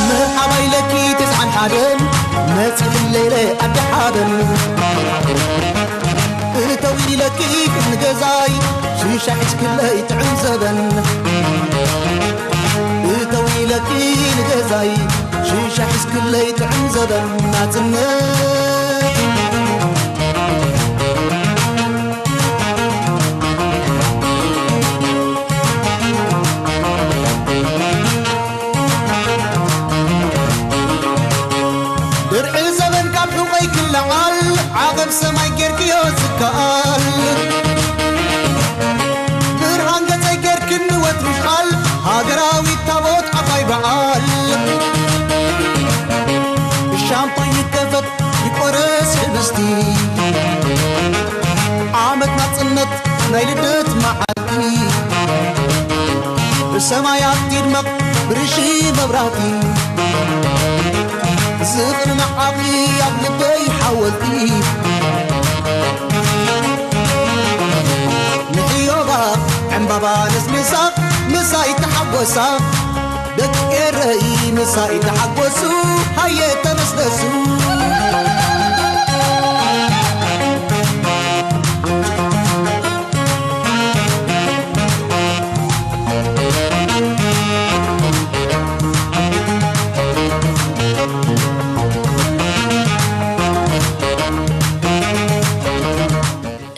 መርሓባ ኢለኪ ተስዓን ሓደን መጺእ ለይለ ኣዲ ሓበን እተው ኢለኪ ንገዛይ ሽሻ ሒዝክለይ ጥዕም ዘበን እተው ኢለኪ ንገዛይ ሽሻ ሒዝክለይ ጥዕም ዘበን ናጽነት ድርዒ ዘበን ካብ ሑቐይ ክለዓል ዓቐብ ሰማይ ጌርክዮ ዝከኣል ብርሃን ገጸይ ጌርክኒ ወትሩ ቃል ሃገራዊት ታቦት ዓባይ በዓል ሻምፓኝ ይከፈት ይቆረስ ሕብስቲ ዓመት ናጽነት ናይ ልደት መዓልቲ ብሰማያት ይድመቕ ብርሺ መብራህቲ ዝኽሪ ንዓኺ ኣብ ልበይ ሓወልቲ ንሕዮባ ዕምባባ ነስንሳ ምሳይ ተሓጎሳ ደቂ ኤረይ ምሳይ ተሓጎሱ ሃየ ተመስገሱ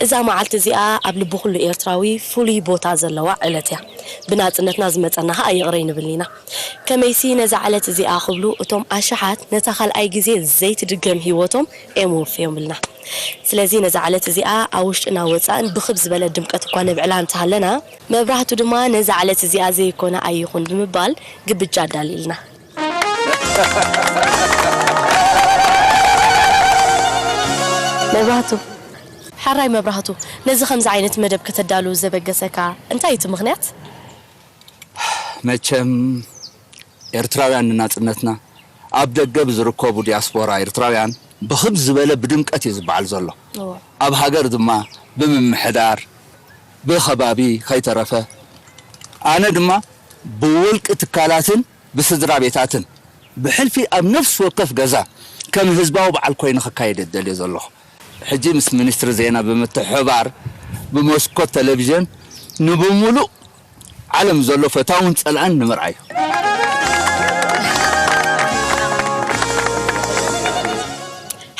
እዛ መዓልቲ እዚኣ ኣብ ልቢ ኩሉ ኤርትራዊ ፍሉይ ቦታ ዘለዋ ዕለት እያ። ብናጽነትና ዝመጸና ኸኣ ይቕረ ኣይንብልን ኢና። ከመይሲ ነዛ ዕለት እዚኣ ክብሉ እቶም ኣሽሓት ነታ ካልኣይ ግዜ ዘይትድገም ህይወቶም እዮም ወፍዮምልና። ስለዚ ነዛ ዕለት እዚኣ ኣብ ውሽጥና ወጻእን ብኽብ ዝበለ ድምቀት እኳ ነብዕላ እንተሃለና፣ መብራህቱ ድማ ነዛ ዕለት እዚኣ ዘይኮነ ኣይኹን ብምባል ግብጃ ኣዳልዩልና። መብራህቱ፣ ሓራይ መብራህቱ፣ ነዚ ከምዚ ዓይነት መደብ ከተዳሉ ዘበገሰካ እንታይ እዩ እቲ ምኽንያት? መቸም ኤርትራውያን ንናጽነትና ኣብ ደገ ብዝርከቡ ዲያስፖራ ኤርትራውያን ብኽብ ዝበለ ብድምቀት እዩ ዝበዓል ዘሎ። ኣብ ሃገር ድማ ብምምሕዳር ብኸባቢ ከይተረፈ ኣነ ድማ ብውልቂ ትካላትን ብስድራ ቤታትን ብሕልፊ ኣብ ነፍሲ ወከፍ ገዛ ከም ህዝባዊ በዓል ኮይነ ክካየድ እደልዮ ዘለኹ። ሕጂ ምስ ሚኒስትሪ ዜና ብምትሕብባር ብመስኮት ቴሌቪዥን ንብሙሉእ ዓለም ዘሎ ፈታውን ጸላእን ንምርኣዩ።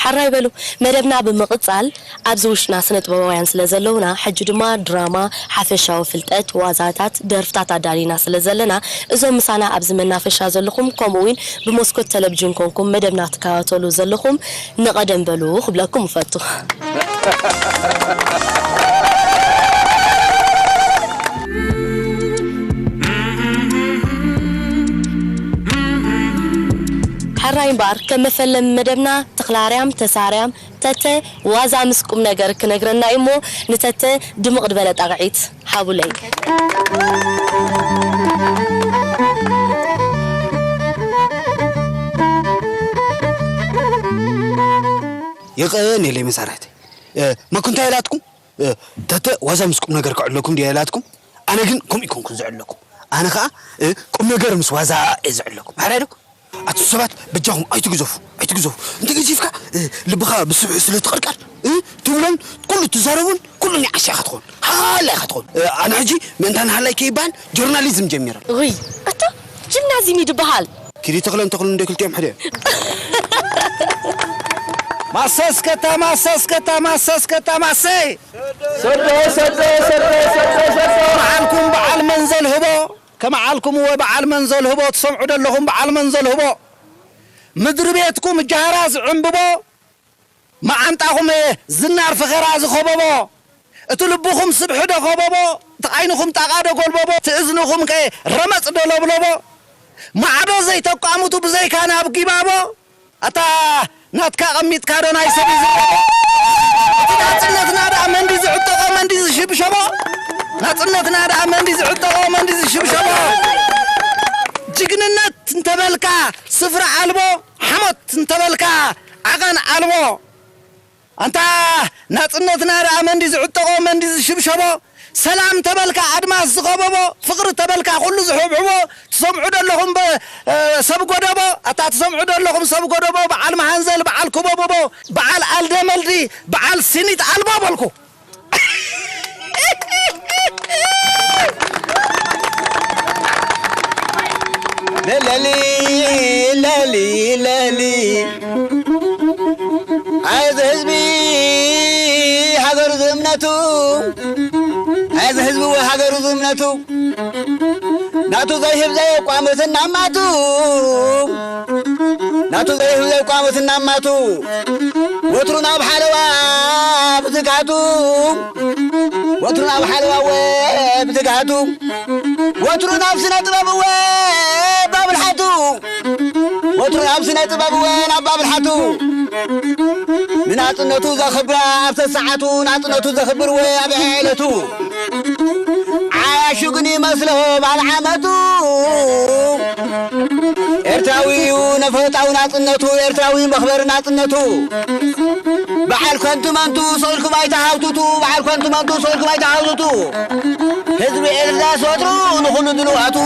ሓራይ በሉ መደብና ብምቕጻል ኣብዚ ውሽጥና ስነ ጥበባውያን ስለ ዘለውና ሕጂ ድማ ድራማ፣ ሓፈሻዊ ፍልጠት፣ ዋዛታት፣ ደርፍታት ኣዳሊና ስለ ዘለና እዞም ምሳና ኣብዚ መናፈሻ ዘለኹም ከምኡ እውን ብመስኮት ተለብጅን ኮንኩም መደብና ትከታተሉ ዘለኹም ንቐደም በሉ ክብለኩም እፈቱ። ራይ እምበኣር፣ ከም መፈለሚ መደብና፣ ተኽለ ኣርያም፣ ተሳርያም፣ ተተ፣ ዋዛ ምስ ቁም ነገር ክነግረና እዩ እሞ፣ ንተተ ድምቕ ዝበለ ጣቕዒት ሃቡለይ። ይቕን ኢለይ መሳርሕተይ። እ፣ መኩ እንታይ ኢላትኩም? እ፣ ተተ ዋዛ ምስ ቁም ነገር ከዕለኩም ድያ ኢላትኩም? ኣነ ግን ከምኡ ይኮንኩን ዝዕለኩም። ኣነ ኸኣ፣ እ፣ ቁም ነገር ምስ ዋዛ እየ ዝዕለኩም። ሓራይ ዶ? ኣቱ ሰባት በጃኹም ኣይትግዘፉ፣ ኣይትግዘፉ። እንተ ገዚፍካ፣ እ፣ ልብኻ ብስብሒ ስለ ትቕርቀር፣ እ፣ ትብሎን ኩሉ ትዛረቡን ኩሉ ናይ ዓሻ ኢኻ ትኾን። ሃላ ኢኻ ትኾን። እ፣ ኣነ ሕጂ ምእንታን ሃላይ ከይበሃል ጆርናሊዝም ጀሚረ። እይ፣ ኣታ ጂምናዚም እዩ ድበሃል። ኪዲ ተኽለን ተኽሉን እንደ ክልቲኦም ሓደ እዮም። ማሰስከታ፣ ማሰስከታ፣ ማሰስከታ፣ ማሰይ። ሰዶ፣ ሰዶ፣ ሰዶ፣ ሰዶ፣ ሰዶ። በዓልኩም በዓል መን ዘልህቦ፣ ከመዓልኩም እወ በዓል መን ዘልህቦ፣ ትሰምዑ ደለኹም በዓል መን ዘልህቦ። ምድሪ ቤትኩም ጃህራ ዝዕምብቦ፣ መዓንጣኹም ዝናር ፍኸራ ዝኸበቦ፣ እቲ ልብኹም ስብሒ ዶ ከበቦ፣ እቲ ዓይንኹም ጣቓ ዶ ጎልበቦ፣ እቲ እዝንኹም ከ ረመጽ ዶ ለብለቦ፣ ማዕዶ ዘይተቋምቱ ብዘይካ ናብ ጊባቦ፣ ኣታ ናትካ ቀሚጥካ ዶ ናይ ሰብ ይዝረቦ? እቲ ናጽነትና ደኣ መንዲ ዝዕጠቖ መንዲ ዝሽብሸቦ? ናጽነትና ደኣ መንዲ ዝዕጠቖ መንዲ ዝሽብሸቦ? ጅግንነት እንተበልካ ስፍራ ኣልቦ፣ ሓሞት እንተበልካ ዓቐን ኣልቦ። ኣንታ ናጽነትና ደኣ መንዲ ዝዕጠቖ መንዲ ዝሽብሸቦ? ሰላም ተበልካ ኣድማስ ዝኸበቦ፣ ፍቕሪ ተበልካ ኩሉ ዝሕብሕቦ፣ ትሰምዑ ደለኹም በ-፣ እ፣ ሰብ ጎደቦ፣ ኣታ ትሰምዑ ደለኹም ሰብ ጎደቦ፣ በዓል መሃንዘል፣ በዓል ክበብቦ፣ በዓል ኣልደመልዲ፣ በዓል ሲኒት ኣልቦ በልኩ። ለለሊ፣ ለሊ፣ ለሊ። ኣዚ ህዝቢ ሃገሩ ዝእምነቱ፣ ኣዚ ህዝቢ ወይ ሃገሩ ዝእምነቱ፣ ናቱ ዘይህብ ዘየቋምት እናማቱ፣ ናቱ ዘይህብ ዘየቋምት እናማቱ፣ ወትሩ ናብ ሓለዋ ብትግሃቱ፣ ወትሩ ናብ ሓለዋ ወ ብትግሃቱ፣ ወትሩ ናብ ስነ ጥበብ ወ ባብልሓቱ፣ ወትሩ ናብ ስነ ጥበብ ወ ናብ ባብልሓቱ፣ ንናጽነቱ ዘኽብራ ኣብ ሰዓቱ፣ ናጽነቱ ዘኽብር ወ ኣብ ዕለቱ፣ ዓያሹ ግን ይመስሎ ባል ዓመቱ። ኤርትራዊ እዩ ነፈጣዊ ናጽነቱ፣ ኤርትራዊ መኽበሪ ናጽነቱ። በዓል ከንቱ መንቱ ስቕ ኢልኩም ኣይተሃውትቱ፣ በዓል ከንቱ መንቱ ስቕ ኢልኩም ኣይተሃውትቱ። ህዝቢ ኤርትራስ ወትሩ ንኹሉ ድልዋቱ፣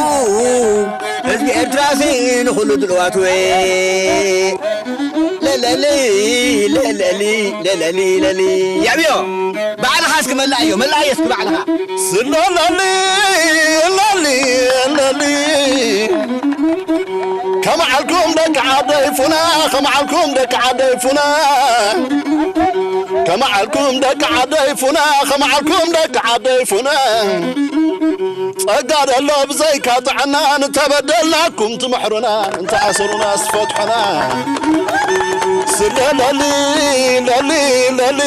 ህዝቢ ኤርትራሲ ንኹሉ ድልዋቱ። ለለሊ፣ ለለሊ፣ ለለሊ፣ ለሊ። የዕብዮ። ባዕልኻ እስኪ መላእዮ፣ መላእዮ እስኪ ባዕልኻ። ስለለሊ፣ ለሊ፣ ለሊ። ከመዓልኩም ደቂ ዓደይ ፉና፣ ከመዓልኩም ደቂ ዓደይ ፉና። ከመዓልኩም ደቂ ዓደይ ፉና፣ ከመዓልኩም ደቂ ዓደይ ፉና። ጸጋ ደሎ ብዘይካ ጥዕና፣ እንተበደልናኩም ትምሕሩና፣ እንተኣሰሩና ትፈትሑና። ስለለሊ፣ ለሊ፣ ለሊ።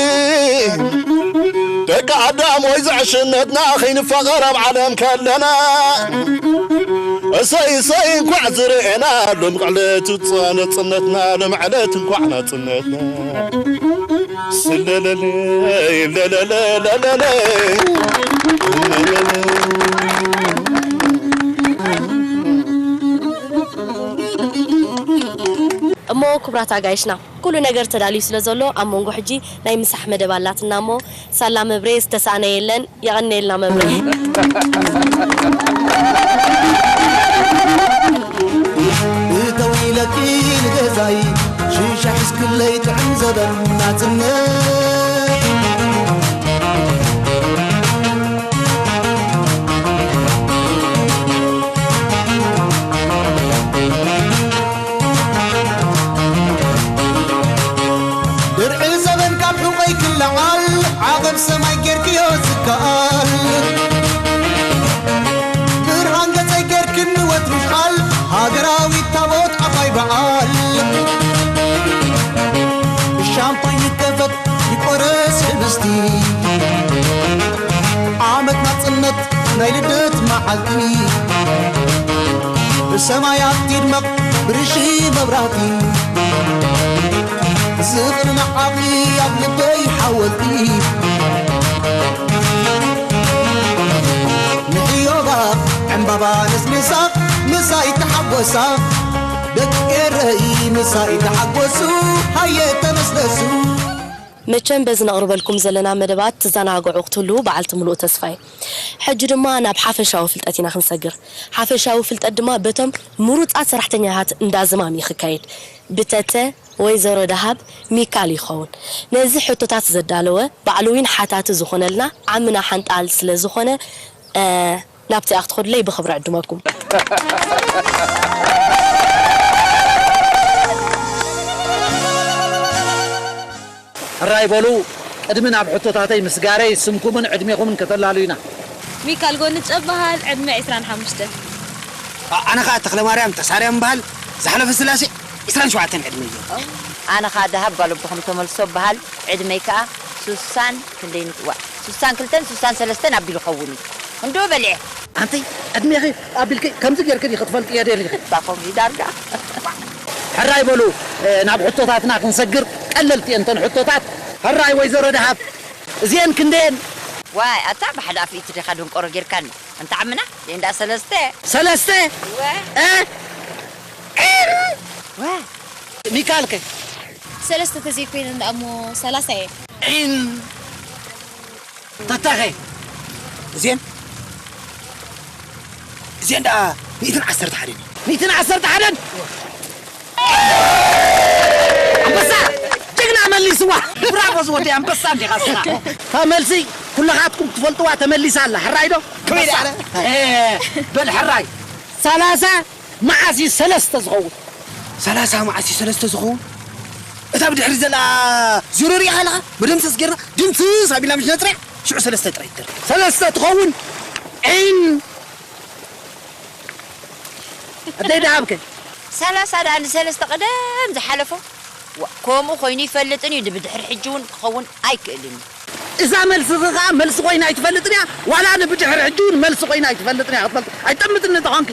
ደቂ ኣዳም ወይ ዝዕሽነትና፣ ከይንፋቐር ኣብ ዓለም ከለና። እሰይ፣ እሰይ፣ እንኳዕ ዝረኤና፣ ሎም ዕለት ነጽነትና፣ ሎም ዕለት እንኳዕ ነጽነትና። ስለለለይ፣ ለለለ፣ ለለለይ። እሞ ክቡራት ኣጋይሽና፣ ኩሉ ነገር ተዳልዩ ስለ ዘሎ፣ ኣብ መንጎ ሕጂ ናይ ምሳሕ መደብ ኣላትና እሞ፣ ሳላ መብሬ ዝተሳእነ የለን። የቐንየልና መብሬ። እተው ኢለኪ ንገዛይ ሽሻ ሒዝክለይ ጥዕም ዘበን ናጽነት። ድርዒ ዘበን ካብ ሑቐይ ክለዓል፣ ዓቐብ ሰማይ ጌርክዮ ዝከኣል። ብርሃን ገጸይ ጌርክኒ ወትሩ ይሽዓል፣ ሃገራዊት ታቦት ዓባይ በዓል። ብሻምፓኝ ይከፈት ይቆረስ ሕብስቲ፣ ዓመት ናጽነት ናይ ልደት መዓልቲ። ብሰማያት ይድመቕ ርሺ መብራህቲ ዝኽሪ ንዓኺ ኣብ ልበይ ሓወልቲ ንዕዮባ ዕምባባ ነስንሳ ምሳይ ተሓጎሳ ደቂ ኤረይ ምሳይ ተሓጎሱ ሃየ ተመስለሱ። መቸም በዚ ነቕርበልኩም ዘለና መደባት ትዘናግዑ ክትህልዉ በዓልቲ ምሉእ ተስፋ እየ። ሕጂ ድማ ናብ ሓፈሻዊ ፍልጠት ኢና ክንሰግር። ሓፈሻዊ ፍልጠት ድማ በቶም ምሩጻት ሰራሕተኛታት እንዳ ዝማም እዩ ክካየድ። ብተተ ወይዘሮ ደሃብ ሚካል ይኸውን። ነዚ ሕቶታት ዘዳለወ ባዕሉ እውን ሓታቲ ዝኾነልና ዓምና ሓንጣል ስለ ዝኾነ፣ እ፣ ናብቲ ክትኸዱለይ ብኽብሪ ዕድመኩም። ሕራይ በሉ፣ ቅድሚ ናብ ሕቶታተይ ምስጋረይ ስምኩምን ዕድሜኹምን ከተላሉዩና። ሚካል ጎንጨ እበሃል፣ ዕድመ ዕስራን ሓሙሽተን። ኣ-፣ ኣነ ኸኣ ተኽለማርያም ተሳርያም እበሃል፣ ዝሓለፈ ስላሴ ዕስራን ሸውዓተን ዕድመይ እየ። ኣነ ኸኣ ደሃብ ጓል ኣቦኹም ተመልሶ እበሃል፣ ዕድመይ ከኣ ሱሳን ክንደይን፣ ዋ፣ ሱሳን ክልተን ሱሳን ሰለስተን ኣቢሉ ኸውን እዩ። እንዶ በልዐ። ኣንቲ ዕድሜኺ ኣቢልኪ ከምዚ ጌርኪ ዲኺ ክትፈልጥዮ ደሊኺ? እታ ከምኡ ዳርጋ። ሕራይ በሉ፣ እ፣ ናብ ሕቶታትና ክንሰግር፣ ቀለልቲ እየን እተን ሕቶታት። ሕራይ ወይዘሮ ደሃብ፣ እዚኤን ክንደየን? ዋይ፣ ኣታ ብሓደ ኣፍኢት ዲኻ ደንቆሮ ጌርካኒ? ኣንታ ዓምና፣ እዚኤን ደኣ ሰለስተ። ሰለስተ? እወ። እ? ዒር! ዋ። ሚካልከ? ሰለስተ ተዘይኮይነን ደኣ እሞ ሰላሳ እየን። ዒን። ተታኸ? እዚኤን? እዚኤን ደኣ ሚእትን ዓሰርተ ሓደን። ሚእትን ዓሰርተ ሓደን? ኣንበሳ! ጅግና መሊስዋ! ብራቮ ዝወደይ ኣንበሳ እንዲኻ እስኻ። እታ መልሲ ኩልኻትኩም ትፈልጥዋ ተመሊሳ ኣላ። ሕራይ ዶ? ከመይ ደኣ? ኣንበሳ። እ፣ በል ሕራይ። ሰላሳ መዓስ እዩ ሰለስተ ዝኸውን? ሰላሳ መዓስ እዩ ሰለስተ ዝኸውን? እታ ብድሕሪ ዘላ ዜሮ ሪኢኻ ኣለኻ? መደምሰስ ጌርና ድምስስ ኣቢልና ምሽ ነጽርያ? ሽዑ ሰለስተ ጥራይ ትደርፍ። ሰለስተ ትኸውን? ዒን! ኣደይ ደሃብከ? ሰላሳ ደኣ ንሰለስተ ቀደም ዝሓለፎ? ዋ፣ ከምኡ ኮይኑ ይፈልጥን እዩ፣ ብድሕሪ ሕጂ እውን ክኸውን ኣይክእልን እዩ። እዛ መልስኺ ኸኣ መልሲ ኮይና ኣይትፈልጥን እያ፣ ዋላ ንብድሕሪ ሕጂ እውን መልሲ ኮይና ኣይትፈልጥን እያ። ክትፈልጥ ኣይጠምጥን እንተኾንኪ።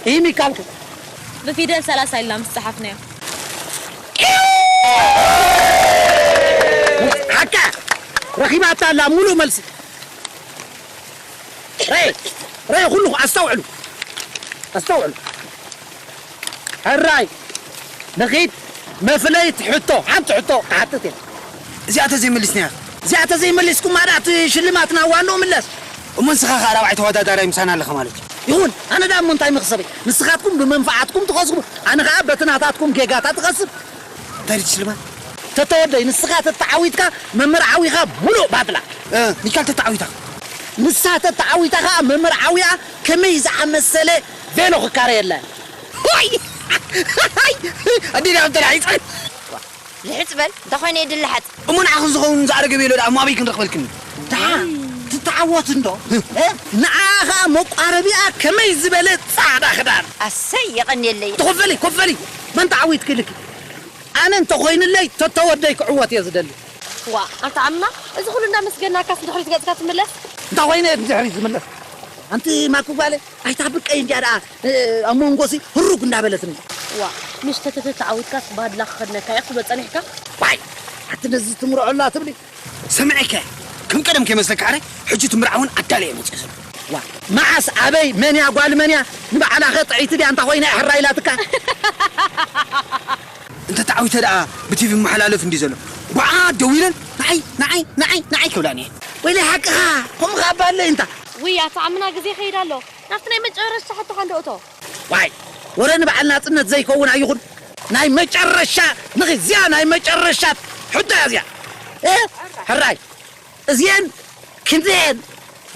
ይህ ሚካልኩ። ብፊደል ሰላሳ ኢልና ምስ ጸሓፍናዮ። ሓቃ ረኺባታ ኣላ፣ ሙሉእ መልሲ። ረይ፣ ረይ፣ ኩሉ ኣስተውዕሉ። ኣስተውዕሉ። ሕራይ፣ ንኺድ መፍለይት ሕቶ፣ ሓንቲ ሕቶ ክሓትት እየ። እዚኣ ተዘይመሊስናያ? እዚኣ ተዘይመሊስኩማ ደኣ እቲ ሽልማት ናብ ዋንኡ ምለስ። እሞ ንስኻ ኸኣ ራብዓይ ተወዳዳራይ ምሳና ኣለኻ ማለት እዩ። ይኹን፣ ኣነ ደኣ እሞ እንታይ መኽሰበይ? ንስኻትኩም ብመንፈዓትኩም ትኸስቡ፣ ኣነ ኸኣ በቲ ናታትኩም ጌጋታት እኸስብ። እንታይ ድዩ ሽልማት? ተተወደይ፣ ንስኻ ተተዓዊትካ መመርዓዊኻ ሙሉእ ባጥላ። እ፣ ሚካል ተተዓዊታ? ንሳ ተተዓዊታ ኸኣ መመርዓዊኣ ከመይ ዝኣመሰለ ቬሎ ክካረየላ። ሆይ! ኣዴና ኣብ ተላዒፀን። ልሕፅ በል፣ እንተኾይነ የድሊ ሓፅ። እሞ ንዓኽን ዝኸውን ዝኣረገ ቬሎ ደኣ እሞ ኣበይ ክንረኽበልክን? ደሓን ትተዓወት እንዶ? እ? ንዓ ኸኣ መቋረቢኣ ከመይ ዝበለ ጻዕዳ ክዳን። ኣሰይ፣ የቐንየለይ። ኮፈሊ፣ ኮፈሊ። መን ተዓዊትኪ ኢልኪ? ኣነ እንተኾይንለይ ተተወደይ ክዕወት እየ ዝደሊ። ዋ፣ ኣንታ ዓምና፣ እዚ ኩሉ እንዳመስገናካስ ንድሕሪት ገጽካ ትምለስ? እንታይ ኮይነ እየ ንድሕሪት ዝምለስ? ኣንቲ ማኩ ጓለ፣ ኣይታ ብቀይ እንድያ ደኣ፣ እ፣ ኣብ መንጎሲ ህሩግ እንዳበለትኒ። ዋ፣ ምሽ ተተተ ተዓዊትካስ ባድላ ክኸድነካ እየ ክትብሎ ጸኒሕካ? ዋይ፣ ኣቲ ነዚ ትምርዖላ ትብሊ? ሰምዐከ፣ ከም ቀደም ከይመስለካ ኣረ፣ ሕጂ እቲ ምርዓ እውን ኣዳልየ መፅእ ዘሎ። ዋ፣ መዓስ፣ ኣበይ፣ መንያ፣ ጓል መንያ፣ ንባዕላኸ ጥዕይቲ ድያ እንታ ኮይና እያ ሕራይ ኢላትካ? እንተ ተዓዊተ ደኣ ብቲቪ ይመሓላለፍ እንዲ ዘሎ። ጓዓ ደዊለን፣ ንዓይ፣ ንዓይ፣ ንዓይ፣ ንዓይ ክብላኒ እየን። ወይለይ ሓቅኻ፣ ከምኡ ኸኣ እባ ኣለይ እንታ። ውይ፣ ኣታ ዓምና ግዜ ይኸይድ ኣሎ። ናብቲ ናይ መጨረሻ ሕቶኻ እንዶ እቶ። ዋይ፣ ወረ ንበዓል ናጽነት ዘይከውን ኣይኹን። ናይ መጨረሻ፣ ንኺ እዚኣ ናይ መጨረሻ ሕቶ እያ እዚኣ። እ? ሕራይ፣ እዚኤን ክንደየን?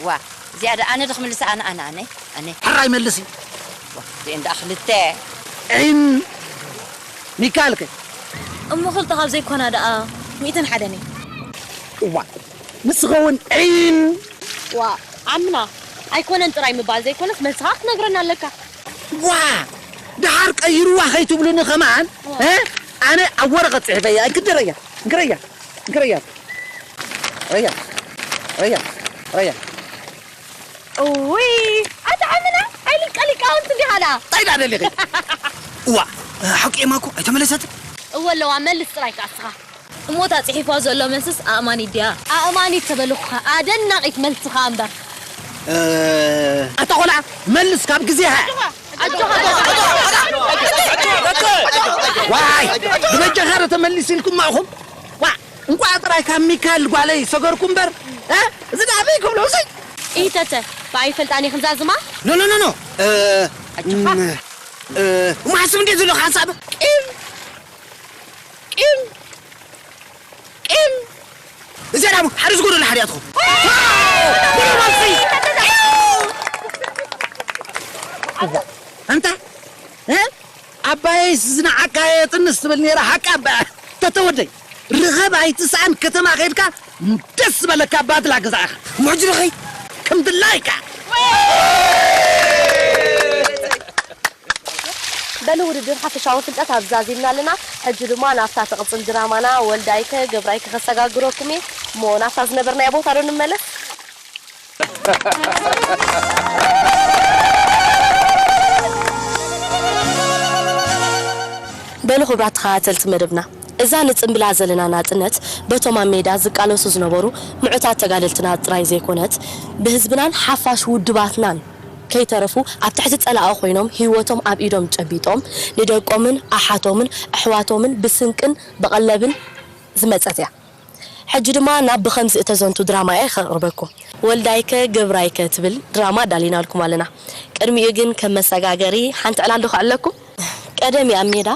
ዋ፣ እዚኣ ደ ኣነ ዶ ክምልሳ? ኣነ፣ ኣነ፣ ኣነ፣ ኣነ። ሕራይ መልሲ። ዋ፣ እዚኤን ደኣ ክልተ። ዒን ሚካልከ? እሞ ክልተ ካብ ዘይኮና ደኣ ሚእትን ሓደን እየ። እዋ፣ ንስኸ እውን ዒን። ዋ፣ ዓምና፣ ኣይኮነን ጥራይ ምባል ዘይኮነስ መልስኻ ክትነግረና ኣለካ። ዋ፣ ደሓር ቀይርዋ ከይትብሉኒ ከማን፣ ዋ። እ? ኣነ ኣብ ወረቐት ጽሒፈያ፣ እንክደረያ፣ እንክረያ፣ እንክረያ። ረያ፣ ረያ፣ ረያ። እውይ፣ ኣታ ዓምና፣ ሓይሊ ቀሊቃውንቲ እንዲኻ ደኣ። እንታይ ደኣ ደሊኺ? እዋ፣ ሓቂ ኤማ እኮ ኣይተመለሰትን። እወ ኣለዋ፣ መልስ ጥራይ ከኣ እስኻ። እሞ እታ ጽሒፋ ዘሎ መልስስ ኣእማኒት ድያ? ኣእማኒት ተበልኹኻ፣ ኣደናቒት መልስኻ እምበር። እ፣ ኣታ ቆልዓ፣ መልስ ካብ ግዜኻ። ኣጆኻ፣ ኣጆኻ፣ ኣጆኻ። ዋይ፣ ብበጃኻ ዶ ተመሊስ ኢልኩም ማእኹም? ዋ፣ እንቋዕ ጥራይ ካብ ሚካኤል ጓለይ ሰገርኩ እምበር፣ እ፣ እዚ ደኣ ኣበይ ክብሎ፣ እዚ? ኢተተ፣ ብኣይ ፈልጣን ኢኽን ዛዝማ? ኖ፣ ኖ፣ ኖ፣ ኖ። እ፣ ኣጆኻ። እ፣ እሞ ሓስብ እንዴት ዘሎ ሓንሳብ? ቂም፣ ቂም፣ ቂም። እዚኣ ደኣ ሓደ ዝጎደሎ ሓደ እያ ትኸውን። ብሎ መልሲ። ኣንታ፣ እ? ዓባየይስ ዝነዓቃ የጥንስ ትብል ነይራ፣ ሓቂ ኣባያ። ተተወደይ፣ ርኸብ ኣይትስኣን፣ ከተማ ከይድካ ደስ ዝበለካ ባድላ ግዛእኻ። እሞ ሕጂ ዶ ኸይ? ከም ድላይካ። በሉ፣ ውድድር ሓፈሻዊ ፍልጠት ኣብዛ ዚምና ኣለና። ሕጂ ድማ ናብታ ትቕጽል ድራማና ወልዳይከ ገብራይከ ከሰጋግረኩም እየ። እሞ ናብታ ዝነበርናዮ ቦታ ዶ ንመለስ? በሉ ክቡራት ተኸታተልቲ መደብና፣ እዛ ንጽንብላ ዘለና ናጽነት በቶም ኣብ ሜዳ ዝቃለሱ ዝነበሩ ምዑታት ተጋደልትና ጥራይ ዘይኮነት፣ ብህዝብናን ሓፋሽ ውድባትናን ከይተረፉ ኣብ ትሕቲ ጸላኢ ኮይኖም ህይወቶም ኣብ ኢዶም ጨቢጦም ንደቆምን ኣሓቶምን ኣሕዋቶምን ብስንቅን ብቐለብን ዝመጸት እያ። ሕጂ ድማ ናብ ብኸምዚ እተዘንቱ ድራማ እየ ከቕርበኩም። ወልዳይከ ገብራይከ ትብል ድራማ ኣዳሊናልኩም ኣለና። ቅድሚኡ ግን ከም መሰጋገሪ ሓንቲ ዕላል ዶ ከዕለኩም? ቀደም ኣብ ሜዳ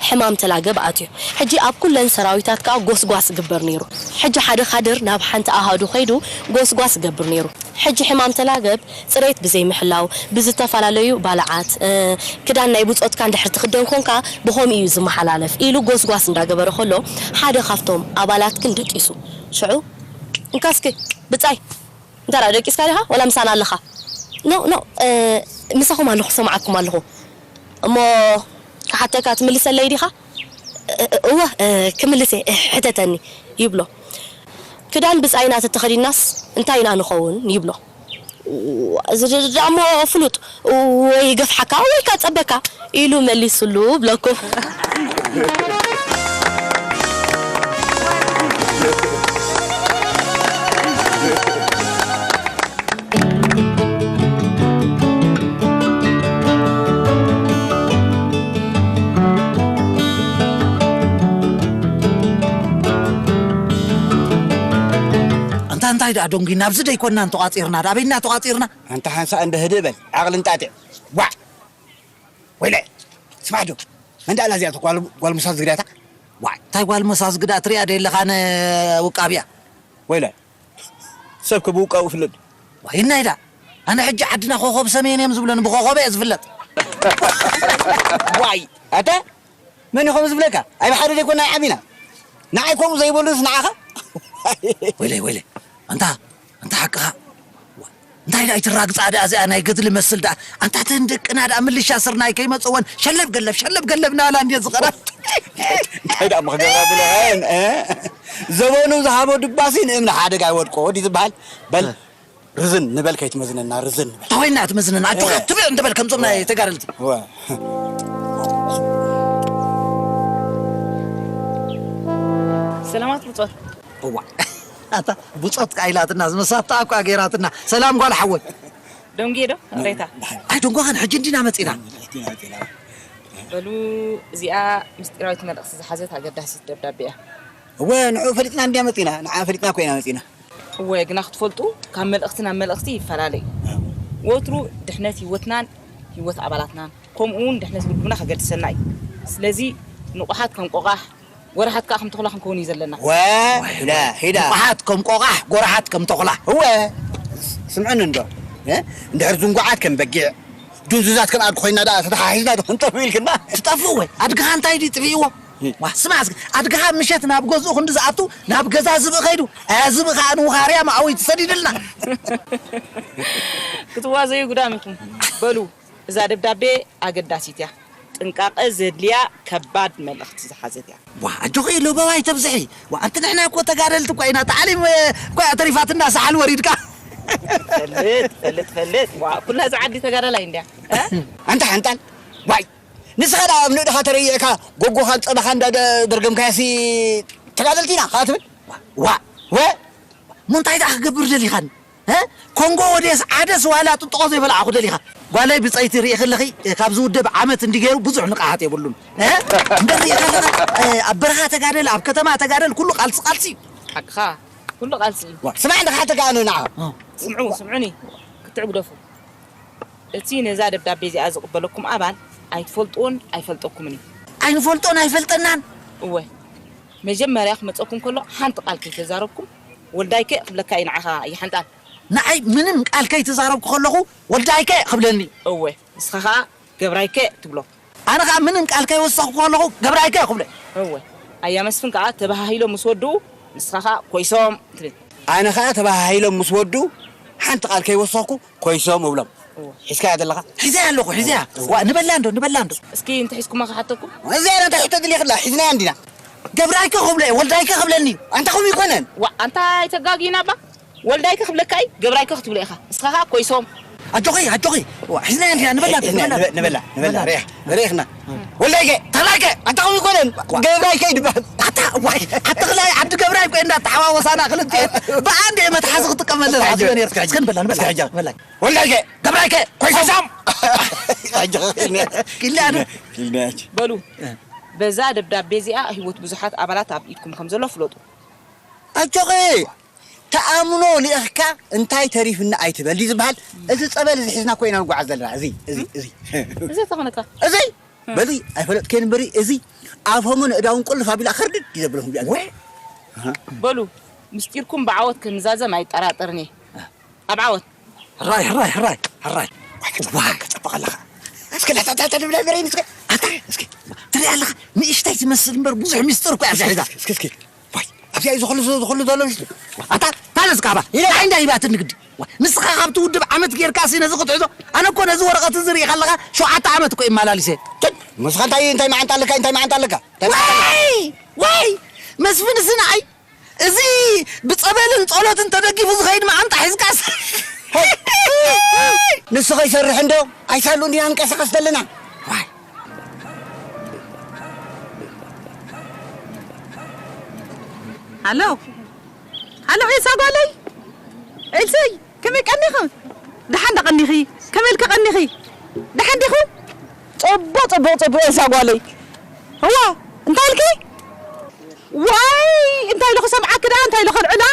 ሕማም ተላገብ ኣትዩ። ሕጂ ኣብ ኩለን ሰራዊታት ከኣ ጎስጓስ ይግበር ነይሩ። ሕጂ ሓደ ካድር ናብ ሓንቲ ኣሃዱ ከይዱ ጎስጓስ ይገብር ነይሩ። ሕጂ ሕማም ተላገብ ጽሬት ብዘይምሕላው፣ ብዝተፈላለዩ ባልዓት፣ እ፣ ክዳን ናይ ብጾትካ እንድሕር ትኽደን ኮንካ ብኸምኡ እዩ ዝመሓላለፍ ኢሉ ጎስጓስ እንዳገበረ ከሎ ሓደ ካብቶም ኣባላት ግን ደቂሱ። ሽዑ፣ እንካ እስኪ ብጻይ፣ እንታይ ደኣ ደቂስካ ዲኻ? ወላ ምሳና ኣለኻ? ኖ፣ ኖ፣ እ፣ ምሳኹም ኣለኹ፣ ሰማዓኩም ኣለኹ። እሞ ክሓተካ ትምልሰለይ ዲኻ? እ-፣ እወ፣ እ፣ ክምልስ እየ፣ እ፣ ሕተተኒ ይብሎ። ክዳን ብጻይና ተተኸዲናስ እንታይ ኢና ንኸውን? ይብሎ። እዚ ድ-፣ ድ-፣ ደኣ እሞ ፍሉጥ፣ ወይ ይገፍሓካ ወይ ከጸበካ ኢሉ መሊሱሉ ብለኩም። ኣንታ እንታይ ደኣ ደንጉይና፣ ኣብዚ ደይኮንና እንተቋጺርና፣ ደኣ ኣበይና ተቋጺርና? ኣንታ ሓንሳእ እንደ ህድእ በል፣ ዓቕሊ እንጣጢዕ። ዋዕ! ወይለ፣ ስማዕ ዶ፣ መን ደኣ እዚኣ ጓል፣ ጓል ሙሳ ዝግዳታ? ዋይ፣ እንታይ ጓል ሙሳ ዝግዳ ትሪኣ ዶ የለኻን ውቃብያ? ወይለ፣ ሰብ ክብውቃው ይፍለጥ። ዋይ፣ እናይ ደኣ፣ ኣነ ሕጂ ዓድና ኮኾብ ሰሜን እዮም ዝብለኒ፣ ብኮኾበ እየ ዝፍለጥ። ዋይ፣ ኣታ፣ መን እዩ ከምኡ ዝብለካ? ኣይ፣ ብሓደ ደይኮና ይዓቢና። ንዓይ ከምኡ ዘይበሉስ ንዓኻ? ወይለ፣ ወይለ፣ ኣንታ፣ ኣንታ ሓቅኻ። እንታይ ደኣ ኣይትራግጻ ደኣ እዚኣ ናይ ገድሊ መስል ደኣ። ኣንታ ተን ደቅና ደኣ ምልሻ ስርናይ ከይመጽወን ሸለብ ገለብ፣ ሸለብ ገለብ እናበላ እንድየ ዝኸዳ። እንታይ ደኣ እሞ ክገብራ ብለኸን፣ እ? ዘበኑ ዝሃቦ ድባሲ ንእምኒ ሓደጋ ይወድቆ ድዩ ዝበሃል? በል፣ እ። ርዝን ንበል ከይትመዝነና፣ ርዝን ንበል። ተኾይና ትመዝነና፣ ኣጆኻ እ። ትብዕ እንተበል ከምዞም ናይ ተጋደልቲ። እወ። ሰላማት ብጾት። እዋ። ኣታ ብጾት ቃ ኢላትና፣ ዝመሳታ እኳ ገይራትና። ሰላም ጓል ሓወይ። ደንጉየ ዶ? ሬታ። ኣይ ደንጓኻን ሕጂ እንዲና መጺና። በሉ፣ እዚኣ ምስጢራዊት መልእኽቲ ዝሓዘት ኣገዳሲት ደብዳቤ እያ። እወ፣ ንዕኡ ፈሊጥና እንዲያ መጺና። ንዓ ፈሊጥና እኮ ኢና መጺና። እወ፣ ግና ክትፈልጡ፣ ካብ መልእኽቲ ናብ መልእኽቲ ይፈላለ እዩ። ወትሩ ድሕነት ህይወትናን ህይወት ኣባላትናን፣ ከምኡ እውን ድሕነት ውድብና ከገድሰና እዩ። ስለዚ፣ ንቑሓት ከም ቆቓሕ፣ ጎራሓት ከኣ ከም ተኹላ ክንከውን እዩ ዘለና። ወ፣ ሂዳ፣ ሂዳ። ንቑሓት ከም ቆቓሕ፣ ጎራሓት ከም ተኹላ። እወ፣ ስምዕኒ እንዶ። እ? እንድሕር ዝንጉዓት ከም በጊዕ፣ ድንዙዛት ከም ኣድጊ ኮይና ደኣ ተተሓሒዝና ዶ ክንጠፍእ ኢልክና? ትጠፍእ ወይ? ኣድግኻ እንታይ ድዩ ጥፊእዎ? እ። ዋ፣ ስማ እስኪ፣ ኣድግኻ ምሸት ናብ ገዝኡ ክንዲ ዝኣቱ፣ ናብ ገዛ ዝብኢ ከይዱ፣ ኣያ ዝብኢ ከኣ ንውኻርያ መኣዊ ትሰዲድልና። ክትዋዘዩ ጉዳም ኢኹም። በሉ፣ እዛ ደብዳቤ ኣገዳሲት እያ። ጥንቃቐ ዘድልያ ከባድ መልእኽቲ ዝሓዘት እያ። ዋ፣ ኣጆኺ ሎባዋ ኣይተብዝሒ። ዋ፣ ኣንቲ ንሕና እኮ ተጋደልቲ እኳ ኢና። ታዕሊም፣ እ፣ እኳ ተሪፋትና ሳሕል ወሪድካ። ፈልጥ፣ ፈልጥ፣ ፈልጥ። ዋ፣ ኩላ እዛ ዓዲ ተጋዳላይ እንድያ። እ? ኣንታ ሓንጣል። ዋይ፣ ንስኻ ደኣ ኣብ ንእድኻ ተረይዕካ ጎጎኻን ጸባኻን እንዳ ደ-፣ ደርገምካዮሲ ተጋደልቲ ኢና ኸኣ ትብል? ዋ፣ ወ-፣ እሞ እንታይ ደኣ ክገብር ደሊኻኒ? እ? ኮንጎ ወደስ ዓደስ ዋላ ጥጥቖ ዘይበላዕኹ ደሊኻ? ጓለይ ብጸይቲ ርኢኺ ኣለኺ፣ እ፣ ካብ ዝውደብ ዓመት እንዲ ገይሩ ብዙሕ ንቕሓት የብሉን። እ? እንደ ርኢኻ ኣለኻ፣ እ፣ ኣብ በረኻ ተጋደል፣ ኣብ ከተማ ተጋደል፣ ኩሉ ቃልሲ ቃልሲ እዩ። ሓቅኻ፣ ኩሉ ቃልሲ እዩ። ዋ፣ ስማዕ እንደ ክሓተካ ኣነ ንዓ። እ። ስምዑ፣ ስምዑኒ፣ ክትዕ ግደፉ። እቲ ነዛ ደብዳቤ እዚኣ ዝቕበለኩም ኣባል ኣይትፈልጥዎን ኣይፈልጠኩምን እዩ። ኣይንፈልጦን ኣይፈልጠናን? እወ። መጀመርያ ክመጸኩም ከሎ ሓንቲ ቃል ከይተዛረብኩም፣ ወልዳይከ ክብለካ እዩ ንዓኻ ይሓንጣል። ንዓይ ምንም ቃል ከይተዛረብኩ ከለኹ ወልዳይከ ክብለኒ። እወ። ንስኻ ኸኣ ገብራይከ ትብሎ። ኣነ ኸኣ ምንም ቃል ከይወሰኽኩ ከለኹ ገብራይከ ክብሎ። እወ። ኣያ መስፍን ከኣ ተበሃሂሎም ምስ ወድኡ፣ ንስኻ ኸኣ ኮይሶም ትብል። ኣነ ኸኣ ተበሃሂሎም ምስ ወድኡ፣ ሓንቲ ቃል ከይወሰኽኩ ኮይሶም እብሎም። እወ። ሒዝካያ ዘለኻ? ሒዘያ ኣለኹ፣ ሒዘያ። እወ። ዋ፣ ንበላ እንዶ፣ ንበላ እንዶ። እስኪ እንተ ሒዝኩማ ክሓተኩም? እዚኣ እንታይ ሕቶ ድልየኽላ? ሒዝናያ እንዲና። ገብራይከ ክብሎ እየ፣ ወልዳይከ ክብለኒ እዩ። ኣንታ ከምኡ ይኮነን። ዋ፣ ኣንታ ኣይተጋግዩና እባ። ወልዳይከ ክብለካ እዩ፣ ገብራይከ ክትብሎ ኢኻ። ንስኻ ኸኣ ኮይሶም። ኣጆኺ፣ ኣጆኺ። ዋ፣ ሒዝናያ እንዲና፣ ንበላ፣ ሒዝና፣ ንበላ። ንበ-፣ ንበላ፣ ንበላ፣ ንበላ። ርኢኻ፣ ርኢኽና። ወልዳይከ፣ ተኽላይከ፣ ኣንታ ከምኡ ይኮነን። ዋ። ገብራይከ ይድበል። ኣታ፣ ዋይ፣ ኣታ ተኽላይ፣ ዓዲ ገብራይ እኮ እንዳተሓዋወሳና ክልቲኤን። ብኣንድ እየ መትሓዚ ክጥቀመለን ሓሲበ ነይረ። እስከ ንበላ፣ ንበላ። እስከ ሕጂ። ንበላ። ወልዳይከ፣ ገብራይከ፣ ኮይሶም። ኣጆኺ፣ ኪላ ዶ? ኪልናያች። በሉ፣ በዛ ደብዳቤ እዚኣ ህይወት ብዙሓት ኣባላት ኣብ ኢድኩም ከም ዘሎ ፍለጡ። ኣጆኺ፣ ተኣምኖ ልኢኽካ እንታይ ተሪፍና ኣይትበል ድዩ ዝበሃል? እዚ ጸበል እዚ ሒዝና እኮ ኢና ንጓዓዝ ዘለና። እዚ፣ እዚ፣ እዚ። እዚ ተኾነካ? እዚ? በዚ ኣይፈለጥከይን እምበሪ፣ እዚ ኣፎምን እዳውን ቁልፍ ኣቢላ ኸርድድ እዩ ዘብለኩም እዚኣ። ወይ? ኣሃ። በሉ፣ ምስጢርኩም ብዓወት ክምዛዘም ኣይጠራጠርን እየ። ኣብ ዓወት። ሕራይ፣ ሕራይ፣ ሕራይ፣ ሕራይ። ዋይ፣ ከጸብቕ፣ ዋይ። ከጸብቕ ኣለኻ። እስከ ላታ፣ ታ፣ ታ፣ ንብላ፣ ንብላ፣ እስከ። ኣታ፣ እስከ። ትርኢ ኣለኻ፣ ንእሽተይ ትመስል እምበር ብዙሕ ምስጢር እኮ እያ ዝሕዛ። እስከ፣ እስከ፣ እስከ። ዋይ፣ ኣብዚኣ እዩ ዝኹሉ፣ ዝኹሉ ዘሎ ምስጢር። ኣታ፣ ታነስ ካባ፣ ኢለ። እንታይ እንዳ ሂባትኒ ግዲ? ዋይ፣ ንስኻ ካብቲ ውድብ ዓመት ጌርካ ሲ ነዚ ክትሕዞ? ኣነ እኮ ነዚ ወረቐት እዚ ርኢኻ ኣለኻ፣ ሸውዓተ ዓመት እኮ ይመላሊሰ። ትን፣ ንስኻ እንታይ፣ እንታይ መዓንጣ ኣለካ፣ እንታይ መዓንጣ ኣለካ? እንታይ መዓንጣ ኣለካ? ዋይ፣ ዋይ፣ መስፍን እዚ ንዓይ እዚ ብጸበልን ጸሎትን ተደጊፉ ዝኸይድ መዓንጣ ሒዝካስ? ንሱ ከይሰርሕ እንዶ ኣይሳሉ እንዲና ንቀሳቐስ ዘለና። ዋይ። ሃሎ። ሃሎ፣ ኤልሳ ጓለይ። ኤልሰይ፣ ከመይ ቀኒኺ? ደሓን ዶ ቀኒኺ? ከመይ ኢልኪ ቀኒኺ? ደሓን ዲኹ? ጽቡቕ፣ ጽቡቕ፣ ጽቡቕ፣ ኤልሳ ጓለይ። እዋ፣ እንታይ ኢልኪ? ዋይ፣ እንታይ ኢለ ክሰምዓኪ ደኣ፣ እንታይ ኢለ ከልዕላ?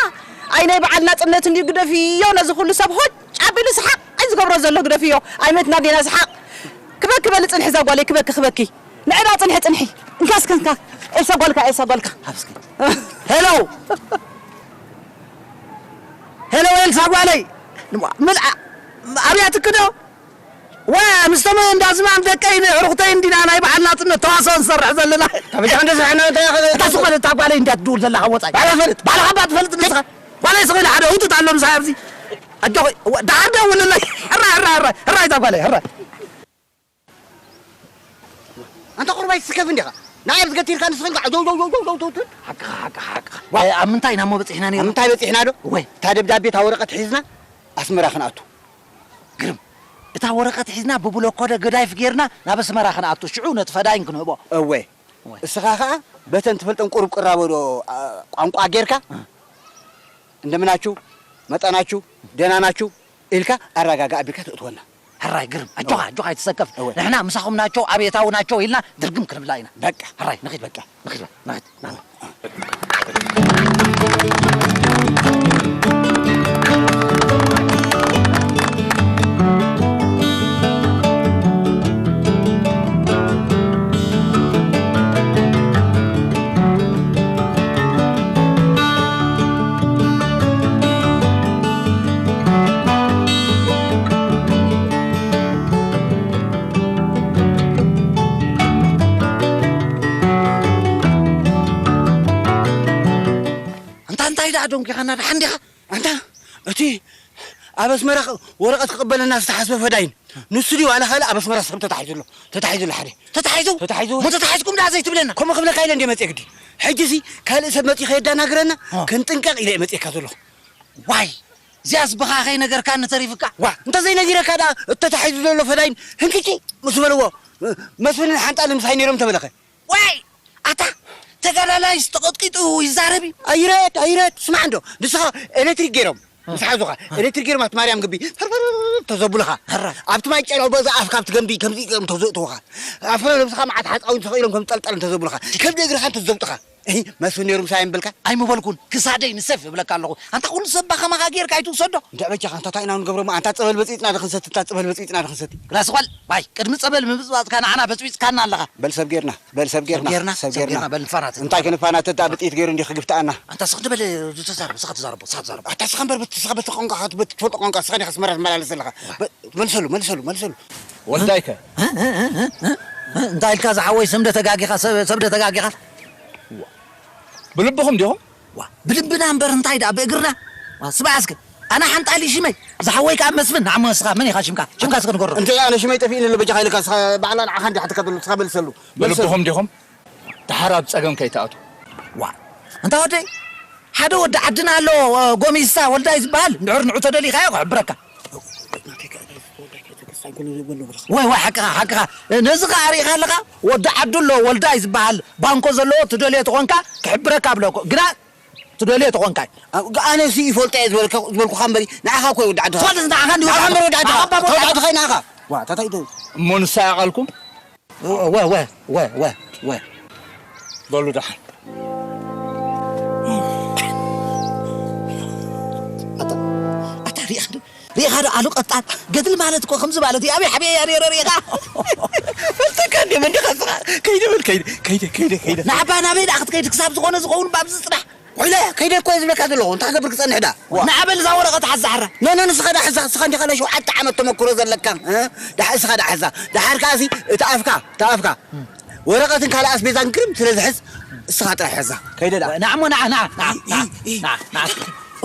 ኣይ፣ ናይ በዓል ናጽነት እንድዩ፣ ግደፍዮ፣ ነዚ ኩሉ ሰብ ሆጭ ኣቢሉ ሰሓቕ ኣይ ዝገብሮ ዘሎ፣ ግደፍዮ። ኣይመትና ዲና ሰሓቕ። ክበኪ በሊ፣ ጽንሒ እዛ ጓለይ፣ ክበኪ፣ ክበኪ። ንዒ ደኣ ጽንሒ፣ ጽንሒ። እንካ እስከ፣ እንካ። ኤልሳ ጓልካ፣ ኤልሳ ጓልካ። ሃብ እስከ። ሄሎ። ሄሎ፣ ኤልሳ ጓለይ። ምልኣ፣ ኣብያትኪ ዶ? ዋ፣ ምስቶም እንዳ ዝማም ደቀይ ንዕሩኽተይ እንዲና ናይ በዓል ናጽነት ተዋስኦ ንሰርሕ ዘለና። ካብ ብቻ እንደ ስራሕና እንታይ ያኸ-፣ እታ ሱቕ በል፣ እታ ጓለይ እንዲያ ትድውል ዘላ ካብ ወጻኢ። ባዕላ ትፈልጥ። ባዕላ ካብ ትፈልጥ ንስኻ። ጓለይ ስቕ ኢላ ሓደ ውጥጥ ኣሎ ምሳይ ኣብዚ። ኣጆኺ፣ ዋ፣ ደሓር ደውልለይ። ሕራይ፣ ሕራይ፣ ሕራይ፣ ሕራይ እታ ጓለይ፣ ሕራይ። ኣንታ ቁሩብ ኣይትስከፍ እንዲኻ? ንዓይ ኣብዚ ገቲርካ ንስኺ እንካ ጀው፣ ጀው፣ ጀው፣ ጀው፣ ጀው ትብል። ሓቅኻ፣ ሓቅኻ፣ ሓቅኻ። ዋ፣ ኣብ ምንታይ ኢና እሞ በጺሕና ነይርና? ኣብ ምንታይ በጺሕና ዶ? ወይ። እታ ደብዳቤ፣ እታ ወረቐት ሒዝና ኣስመራ ክንኣቱ። ግርም። እታ ወረቐት ሒዝና ብብሎኮ ደ ገዳይፍ ጌርና ናብ ኣስመራ ክንኣቱ። ሽዑ ነቲ ፈዳይን ክንህቦ። እወ። እወ። እስኻ ኸኣ በተን ትፈልጠን ቁሩብ ቅራቦ ዶ፣ ኣ፣ ቋንቋ ጌርካ? እ። እንደምናችሁ፣ መጠናችሁ፣ ደህና ናችሁ ኢልካ ኣረጋጋ ኣቢልካ ተእትወና። ሕራይ ግርም። ኣጆኻ፣ ኣጆኻ ኣይትሰከፍ። እወ። ንሕና ምሳኹም ናቸው፣ ኣብየታዊ ናቸው ኢልና ድርግም ክንብላ ኢና። በቃ። ሕራይ ንኺድ። በቃ። ንኺድ፣ ንኺድ፣ ንኺድ። ኣንታ እንታይ ደኣ ደንጒኻና፣ ደሓን ዲኻ? ኣንታ እቲ ኣብ ኣስመራ ወረቐት ክቕበለና ዝተሓስበ ፈዳይን፣ ንሱ ድዩ ዋላ ካልእ ኣብ ኣስመራ ሰብ ተታሒዙ ኣሎ? ተታሒዙ ኣሎ ሓደ። ተታሒዙ? ተታሒዙ። እሞ ተታሒዝኩም ደኣ ዘይትብለና? ከምኡ ክብለካ ኢለ እንድየ መጽየ ግዲ። ሕጂሲ ካልእ ሰብ መጺኡ ከየዳናግረና እ። ክንጥንቀቕ ኢለ እየ መጺኤካ ዘለኹ። ዋይ! እዚኣስ ብኻ ከይነገርካኒ ተሪፍካ? ዋ፣ እንተዘይነጊረካ ደኣ፣ እቲ ተታሒዙ ዘሎ ፈዳይን ህንክቲ ምስ በልዎ፣ መስፍንን ሓንጣልን ምሳይ ነይሮም ተበለኸ። ዋይ! ኣታ ተጋዳላይ ዝተቐጥቂጡ ይዛረብ እዩ። ኣይረድ ኣይረድ፣ ስማዕ እንዶ፣ ንስኻ ኤሌክትሪክ ገይሮም ምስ ሓዙኻ፣ ኤሌክትሪክ ገይሮም ኣብቲ ማርያም ግቢ ፈርፈር ተዘብሉኻ። ኣብቲ ማይ ጨሎ በዛ ኣፍካ ኣብቲ ገምቢ ከምዚ ገይሮም ተዘእትውኻ። ኣብ ፍረ ነብስኻ መዓት ሓፃዊን ተሰቒሎም ከም ጠልጠል እንተዘብሉኻ፣ ከብዲ እግርኻ እንተዘብጡኻ። እሂ፣ መስፍን ነይሩ ምሳይ እምበልካ? ኣይምበልኩን፣ ክሳደይ ንሰፍ እብለካ ኣለኹ። ኣንታ ኩሉ ሰብ ባኸማኻ ጌርካ ኣይትውሰዶ። እንድዕ በጃኻ፣ ኣንታ እንታይ ኢና ንገብሮ እሞ? ኣንታ ጸበል በጺጽና ዶ ክንሰቲ፣ እታ ጸበል በጺጽና ዶ ክንሰቲ? ራስ ጓል፣ ዋይ፣ ቅድሚ ጸበል ምብጽባጽካ ንዓና በጽቢጽካና ኣለኻ። በል ሰብ ጌርና፣ በል ሰብ ጌርና፣ ጌርና፣ ሰብ ሰብ ጌርና። ጌርና፣ በል ንፋናት። እንታይ ክንፋናት፣ እታ ብጥይት ገይሩ እንዲህ ክግፍተኣና። ኣንታ ስኽ ትበል፣ ተዛረብ፣ ስኻ ተዛረብ፣ ስኻ ተዛረብ። ኣታ ስኻ እምበር በቲ ስኻ በቲ ቋንቋኻ፣ በቲ ትፈልጦ ቋንቋ ስኻ ዲኻ ኣስመራ ትመላለስ ዘለኻ? በ-፣ መልሰሉ፣ መልሰሉ፣ መልሰሉ። ወልዳይከ? እ? እ? እ? እ? እ? እንታይ ኢልካ ዝሓወይ፣ ሰምደ ተጋጊኻ፣ ሰብ-፣ ሰምደ ተጋጊኻ? ብልብኹም ዲኹም? ዋ፣ ብልብና እምበር እንታይ ደኣ ብእግርና? ዋ፣ ስማዕ እስከ፣ ኣነ ሓንጣሊ ሽመይ፣ ዝሓወይ ከኣ መስፍን፣ ንዓሞ ንስኻ መን ኢኻ ሽምካ? ሽምካ እስከ ንገሮ። እንተ ኣነ ሽመይ ጠፊእኒ ኣሎ በጃኻ ኢልካ፣ ንስኻ ባዕላ ንዓኻ እንዲኻ ትከተሎ፣ ንስኻ መልሰሉ። መልሰሉ። ብልብኹም ዲኹም? ደሓር ኣብ ጸገም ከይትኣትዉ። ዋ፣ እንታ ወደይ፣ ሓደ ወዲ ዓድና ኣሎ፣ ጎሚስታ ወልዳይ ዝበሃል፣ እንድሕር ንዑ ተደሊኻዮ ክሕብረካ። ወይ፣ ወይ፣ ሓቅኻ፣ ሓቅኻ። ነዚ ኸኣ ርኢኻ ኣለኻ? ወዲ ዓዱ ኣሎ፣ ወልዳይ ዝበሃል ባንኮ ዘለዎ፣ ትደልዮ ተኾንካ ክሕብረካ ብለኮ። ግና ትደልዮ ተኾንካ። ኣነ ሲ ይፈልጦ እየ ዝበልካ-፣ ዝበልኩኻ እምበሪ፣ ንዓኻ እኮ እዩ ወዲ ዓድኻ። ትፈልጥ ንዓኻ እንዲሁ ንዓኻ እምበሪ ወዲ ዓድኻ። ንዓኻ እምበሪ ወዲ ዓድኻ። ንዓኻ። ዋ፣ ታታይ ዶ? እሞ ንሳ እያ ቃልኩም? ወ-፣ ወ-፣ ወ-፣ ወ-፣ ወ-፣ ወ-። በሉ ደሓን። ኣታ፣ ኣታ ሪኢኻ ዶ? ሪኢኻ ዶ? ኣሉ ቀጣን። ገድሊ ማለት እኮ ከምዚ ማለት እዩ። ኣበይ ሓቢኤ እያ ነይረ ሪኢኻ? ፈልጠካ እንዲየ፣ መን ዲኻ ንስኻ? ከይደ በል፣ ከይደ፣ ከይደ፣ ከይደ፣ ከይደ። ንዓባ ናበይ ደኣ ክትከይድ? ክሳብ ዝኾነ ዝኸውን ባብዚ ጽናሕ። ውዕለ፣ ከይደ እኮ እየ ዝብለካ ዘለኹ። እንታይ ክገብር ክጸንሕ ደኣ? ዋ። ንዓ በል እዛ ወረቐት ሓዛ ሓራ። ኖ፣ ኖ፣ ንስኻ ደኣ ሓዛ፣ ንስኻ እንዲኻ ናይ ሸውዓተ ዓመት ተመክሮ ዘለካ፣ እ? ደሓ-፣ እስኻ ደኣ ሓዛ። ደሓር ከኣ እዚ እቲ ኣፍካ፣ እቲ ኣፍካ። ወረቐትን ካልእ ኣስቤዛን ግርም ስለ ዝሕዝ፣ እስኻ ጥራሕ ሓዛ። ከይደ ደኣ። ንዓ እሞ፣ ንዓ፣ ንዓ፣ ንዓ፣ ኢ-፣ ኢ-፣ ንዓ፣ ንዓ።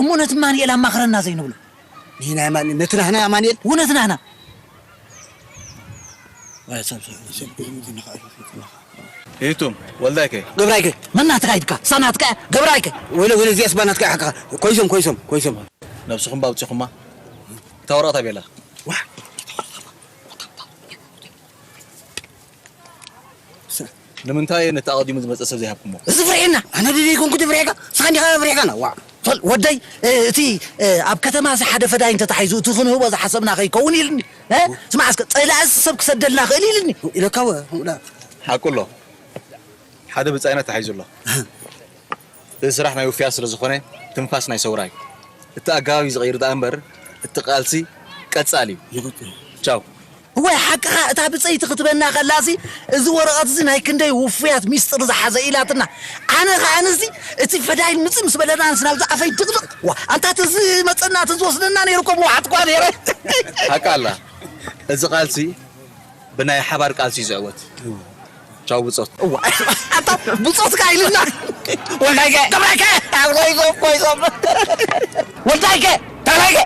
እሞ ነቲ ማንኤል ኣማኽረና ዘይንብሎ? ንሕና ኣማን-፣ ነቲ ናህና ኣማንኤል? እውነት ናህና። ይቱም፣ ወልዳይከ? ገብራይከ? መን ናትካ ኢድካ? ሳናትካ? ገብራይከ? ወይለ፣ ወይለ፣ እዚኣስ ባናትካ ኢኻ። ኮይሶም፣ ኮይሶም፣ ኮይሶም። ነብስኹም ባውጺኹማ? እታ ወረቐት ኣበይ ኣላ? ዋ። ንምንታይ ነቲ ኣቐዲሙ ዝመጸ ሰብ ዘይሃብኩሞ? እዚ ፍርሒና፣ ኣነ ድዩ ይኮንኩ እቲ ፍርሒካ? ንስኻ እንዲኻ ፍርሒካና፣ ዋ። ፈል-፣ ወደይ፣ እ፣ እቲ፣ እ፣ ኣብ ከተማ እዚ ሓደ ፈዳይ እንተተሓይዙ፣ እቲ ክንህቦ ዝሓሰብና ከይከውን ኢልኒ። እ? ስማዕ እስከ፣ ጸላእስ ሰብ ክሰደልና ክእል ኢልኒ። ኢለካ ወ-፣ ወላ። ሓቁ ኣሎ። ሓደ ብጻይና ተሓይዙ ኣሎ። እዚ ስራሕ ናይ ውፍያት ስለ ዝኾነ፣ ትንፋስ ናይ ሰውራ እዩ። እቲ ኣገባብ እዩ ዝቕይር ደኣ እምበር፣ እቲ ቃልሲ ቀጻሊ እዩ። ይቕጽል። ቻው። እዋይ፣ ሓቅኻ፣ እታ ብጸይቲ ክትበና ከላሲ፣ እዚ ወረቐት እዚ ናይ ክንደይ ውፉያት ሚስጥር ዝሓዘ ኢላትና። ኣነ ኸኣ ኣነዚ፣ እቲ ፈዳይል ምጽእ ምስ በለና፣ ንስና ኣብዚ ኣፈይ ድቕድቕ። ዋ፣ ኣንታ እቲ ዝመጸና፣ እቲ ዝወስደና ነይሩ፣ እኮ ምውሓጥ እኳ ነይረ። ሓቃ ኣላ። እዚ ቃልሲ ብናይ ሓባር ቃልሲ እዩ ዝዕወት። ቻው ብጾት። እዋ፣ ኣታ ብጾትካ ኢልና። ወልዳይከ፣ ገብራይከ፣ ኣብ ኮይዞም፣ ኮይዞም። ወልዳይከ፣ ተኽላይከ፣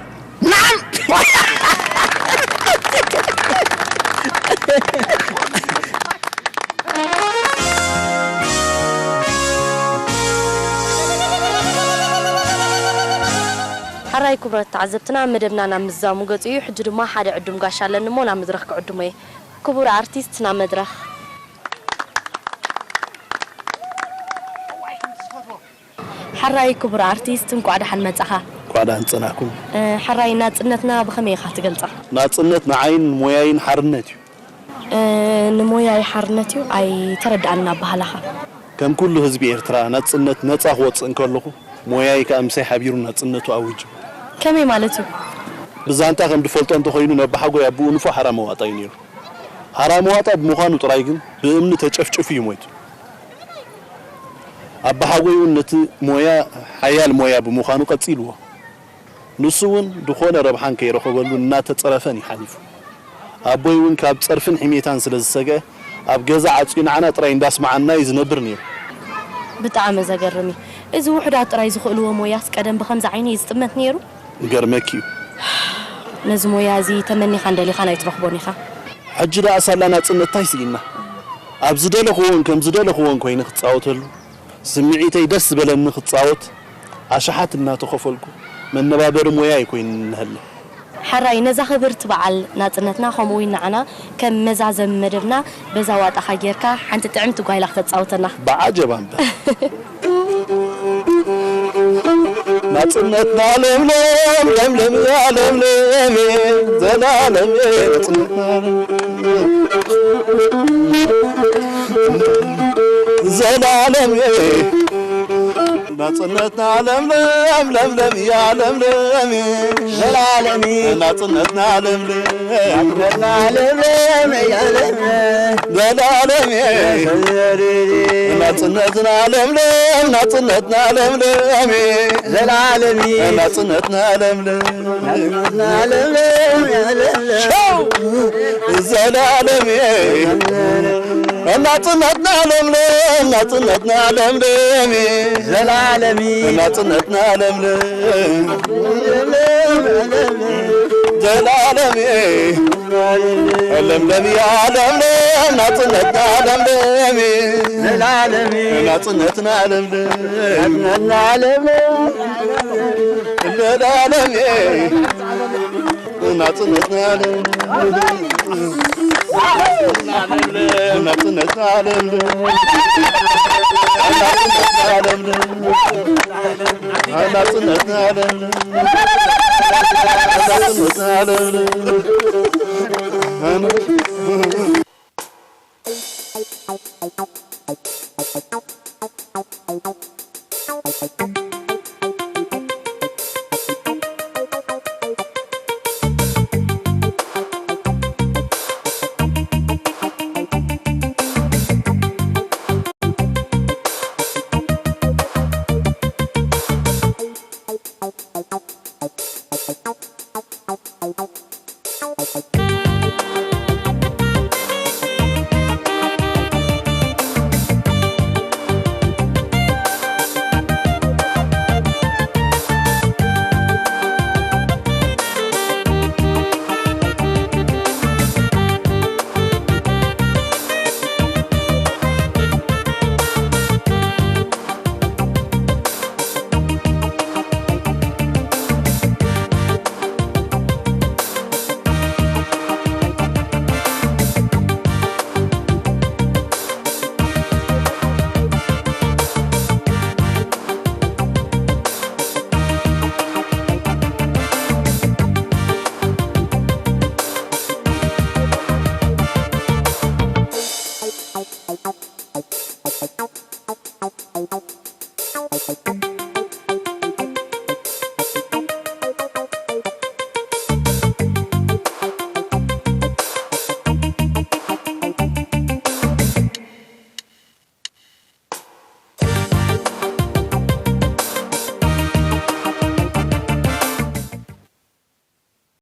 ነዓም። ሓራይ ክቡራት ተዓዘብትና፣ መደብና ናብ ምዛሙ ገጹ እዩ። ሕጂ ድማ ሓደ ዕዱም ጋሻ ኣለኒ እሞ ናብ መድረኽ ክዕድሞ እየ። ክቡር ኣርቲስት ናብ መድረኽ። ሓራይ ክቡር ኣርቲስት፣ እንቋዕ ደሓን መጻኻ። እንቋዕ ደሓን ጸናሕኩም። እ፣ ሓራይ ናጽነትና ብኸመይ ኢኻ ትገልጻ? ናጽነት ንዓይን ሞያይን ሓርነት እዩ። እ፣ ንሞያይ ሓርነት እዩ፣ ኣይተረድኣንን ኣበሃህላኻ። ከም ኩሉ ህዝቢ ኤርትራ ናጽነት ነጻ ክወጽእ እንከለኹ፣ ሞያይ ከኣ ምሳይ ሓቢሩ ናጽነቱ ኣዊጁ። ከመይ ማለት እዩ? ብዛንታ ከም ድፈልጦ እንተኾይኑ፣ ነባሓጎይ ኣቦኡ ንፉዕ ሓራ መዋጣ እዩ ነይሩ። ሓራ መዋጣ ብምዃኑ ጥራይ ግን ብእምኒ ተጨፍጭፉ እዩ ሞይቱ። ኣባሓጎይ እውን ነቲ ሞያ ሓያል ሞያ ብምዃኑ ቀጺልዎ። ንሱ እውን ዝኾነ ረብሓን ከይረኸበሉ እናተጸረፈን እዩ ሓሊፉ። ኣቦይ እውን ካብ ጸርፍን ሕሜታን ስለ ዝሰግአ ኣብ ገዛ ዓጽዩ ንዓና ጥራይ እንዳስመዓና እዩ ዝነብር ነይሩ። ብጣዕሚ ዘገርም እዩ። እዚ ውሑዳት ጥራይ ዝኽእልዎ ሞያስ ቀደም ብኸምዚ ዓይኒ እዩ ዝጥመት ነይሩ? ይገርመኪ እዩ። ነዚ ሞያ እዚ ተመኒኻን ደሊኻን ኣይትረኽቦን ኢኻ። ሕጂ ደኣ ሳላ ናጽነት እንታይ ስኢንና? ኣብ ዝደለኽዎን ከም ዝደለኽዎን ኮይነ ክጻወተሉ፣ ስምዒተይ ደስ ዝበለኒ ክጻወት፣ ኣሽሓት እናተኸፈልኩ መነባበሪ ሞያይ ኮይኑ እንሀለ። ሕራይ ነዛ ክብርቲ በዓል ናጽነትና ከምኡ እውን ንዓና ከም መዛዘሚ መደብና በዛ ዋጣኻ ጌርካ ሓንቲ ጥዕምቲ ጓይላ ክተጻውተና። ብዓጀባ እምበር። ናጽነትና ለምለም ለምለም እያ ለምለም ዘላለም ናጽነትና ዘላለም ናጽነትና ለምለም ለምለም እያ ለምለም ዘላለም ናጽነትና ለምለም ናጽነትና ለምለም ዘላለም ናጽነትና ለምለም ናጽነትና ለምለም ዘላለም ናጽነትና ለምለም ናጽነትና ለምለም ዘላለም ናጽነትና ለምለም ናጽነትና ለምለም ዘላለም ናጽነትና ለምለም ዘላለም ለምለም ያ ለምለም ናጽነትና ለምለም ዘላለም ናጽነትና ለምለም ናጽነትና ለምለም ዘላለም ናጽነትና ለምለም ናጽነትና ለምለም ናጽነትና ለምለም ናጽነትና ለምለም ናጽነትና ለምለም